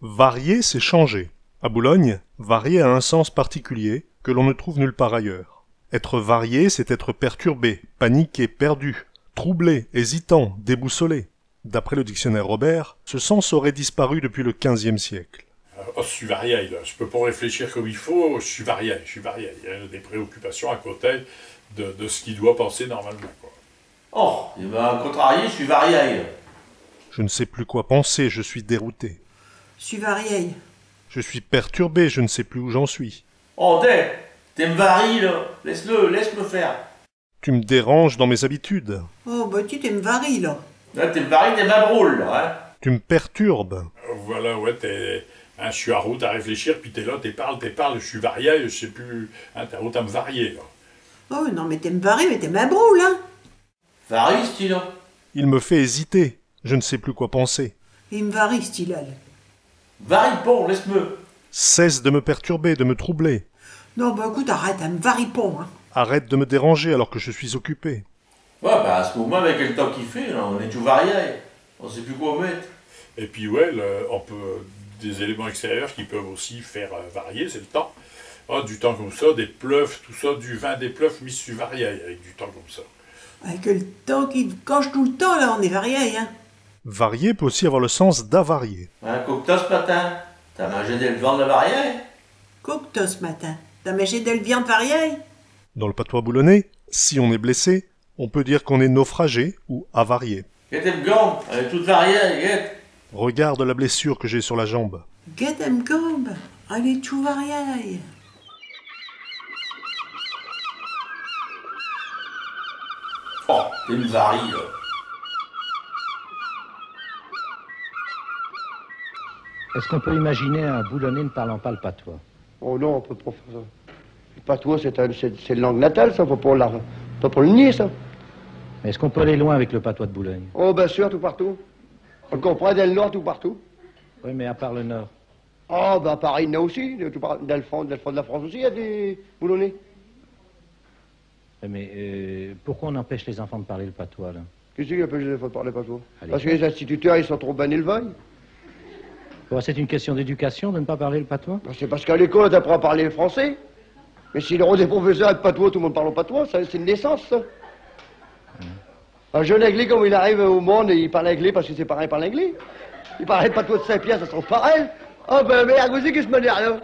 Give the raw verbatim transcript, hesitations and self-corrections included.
Varier, c'est changer. À Boulogne, varier a un sens particulier que l'on ne trouve nulle part ailleurs. Être varié, c'est être perturbé, paniqué, perdu, troublé, hésitant, déboussolé. D'après le dictionnaire Robert, ce sens aurait disparu depuis le quinzième siècle. Oh, je suis varié, là. Je peux pas réfléchir comme il faut, je suis varié, je suis varié. Il y a des préoccupations à côté de, de ce qu'il doit penser normalement, quoi. Oh, eh ben, contrarié, je suis varié. Je ne sais plus quoi penser, je suis dérouté. Je suis varié. Je suis perturbé, je ne sais plus où j'en suis. Oh, t'es, t'es me varies, là. Laisse-le, laisse-me faire. Tu me déranges dans mes habitudes. Oh, bah tu t'es me varié, là. Là, t'es me varies, t'es ma drôle, là, hein. Tu me perturbes. Voilà, ouais, t'es, hein, je suis à route à réfléchir, puis t'es là, t'es parles, t'es parles, je suis varié, je sais plus, hein, t'es à route à me varier, là. Oh non, mais t'es me varié, mais t'es ma drôle, hein. Varie, style, là. Il me fait hésiter. Je ne sais plus quoi penser. Il me varie, style, là. Varie, bon, laisse-me. Cesse de me perturber, de me troubler. Non, bah écoute, arrête, hein, me varie pas, hein. Arrête de me déranger alors que je suis occupé. Ouais, bah, à ce moment, avec le temps qu'il fait, là, on est tout varié. On sait plus quoi mettre. Et puis, ouais, le- on peut, des éléments extérieurs qui peuvent aussi faire euh, varier, c'est le temps. Ah, du temps comme ça, des pleuves, tout ça, du vent, des pleuves, mais je suis varié avec du temps comme ça. Avec le temps qui cache tout le temps, là, on est varié, hein. Varier peut aussi avoir le sens d'avarier. Hein, Cocteau ce matin, t'as mangé des viandes variées ? Cocteau ce matin, t'as mangé de la viande variée ? Dans le patois boulonnais, si on est blessé, on peut dire qu'on est naufragé ou avarié. Guette me gambe, elle est toute variée, guette. Regarde la blessure que j'ai sur la jambe. Guette me gambe, elle est tout variée. Oh, t'es me varies, là. Est-ce qu'on peut imaginer un Boulonnais ne parlant pas le patois ? Oh non, on peut pas faire ça. Le patois, c'est un- c'est- c'est une langue natale, ça, faut pas, la, faut pas le nier, ça. Mais est-ce qu'on peut aller loin avec le patois de Boulogne ? Oh, bien sûr, tout partout. On le comprend dans le Nord, tout partout. Oui, mais à part le Nord. Oh, ben, à Paris, il y en a aussi, de, tout par- dans, le fond, dans le fond de la France aussi, il y a des Boulonnais. Oui, mais euh, pourquoi on empêche les enfants de parler le patois, là ? Qu'est-ce qui empêche les enfants de parler patois ? Allez. Parce que les instituteurs, ils sont trop bien élevés. Bon, c'est une question d'éducation de ne pas parler le patois ? Ben, c'est parce qu'à l'école, on t'apprend à parler français. Mais s'il y a des professeurs de patois, tout le monde parle patois, ça, c'est une naissance, ça. Un jeune anglais, comme il arrive au monde, et il parle anglais parce que ses parents parlent anglais. Il parle patois de Saint-Pierre, ça se trouve pareil. Ah ben, mais à cause qu'est-ce manière, là ?